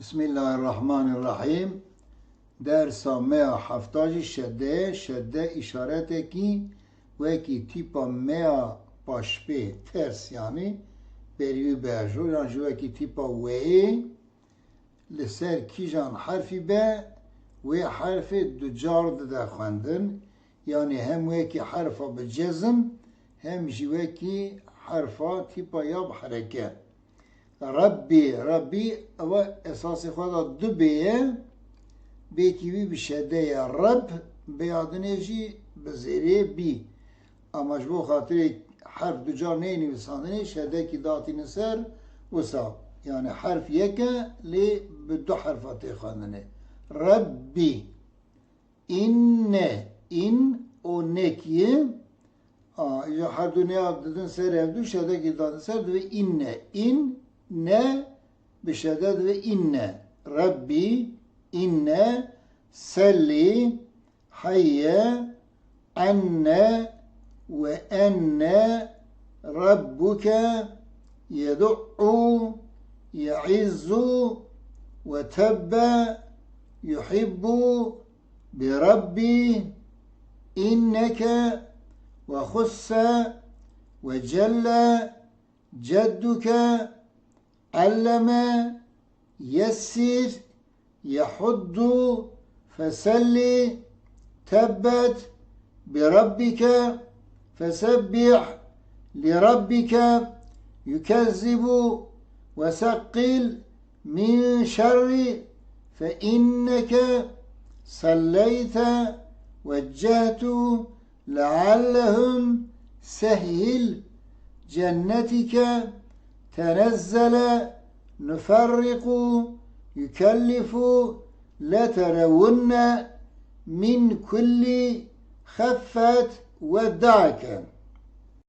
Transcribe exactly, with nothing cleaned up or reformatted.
Bismillahirrahmanirrahim. Dersa me ya hefta jî şedde ye. Şedde îşaretekî wekî tîpa me ya paşpê, ters, yanî berî wî berjo, yan jî wekî tîpa weyê li ser kîjan herfî be, wê herfê du car dide xwendin. Yanî hem wekî herfa bi cezm, hem jî wekî herfa tîpa ya bi hereke. Rebbî, Rebbî, ew esasê xwe de du bê ye, bêkî wî bi şedde ye. Reb, bêya dinê jî bi zêrê bî. Ama ji bo xatirê herf du car neyê nivîsandinê, şedekî datîne ser, wisa. Yanî herf yek e, lê bi du herfa tê xwendinê. Rebbî. Înne, în û nekî. A, îja her du nêya didin ser hevdu, şedekî dadin ser, divê înne. În, ne, bi şede divê înne. Rebbî, înne, sellî, heyye, enne ve enne Rabbuke yed'u ye'izzu ve tebbe yuhibbu bi Rabbi inneke ve khusse ve celle cedduke alleme yessir yehuddu feselli tebbet bi rabbike fesebbih li rabbike yukezzibu ve seqqil min şerri fe inneke salleyte veccehtu leallehum sehhil cennetike tenezzele nuferriqu yukellifu leterewunne min kulli xeffet ve da'ke.